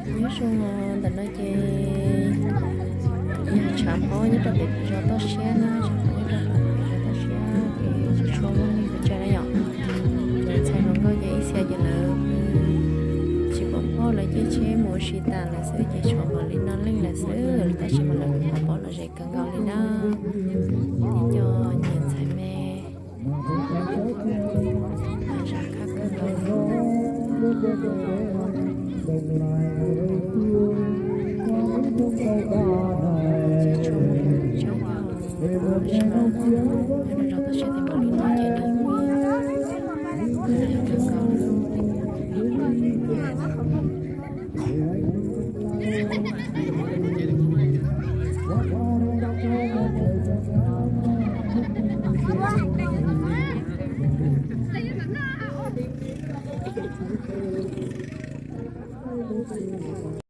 Nyob zoo, ntawm no ces yog tshav hmob nyob rau pem zos toj siab na, tshav hmob nyob rau pem zos toj siab ces tsis tshua muaj neeg pes tsawg na yom. Ntxhais hluas nkauj ces ib txhia ces lawv tsis pom pob, lawv caij tsheb mus ua si tas lawm xwb ces tshuav mam li no leej lawm xwb, tab sis mas lawv pom pob lom zem kawg nkaus li na. Ib co niam ntxhais me, zam khab kawg nkaus. Ces tshuav mus tsev, tab sis mas nyob rau toj siab ces mam li no ces lawv kawg nkaus.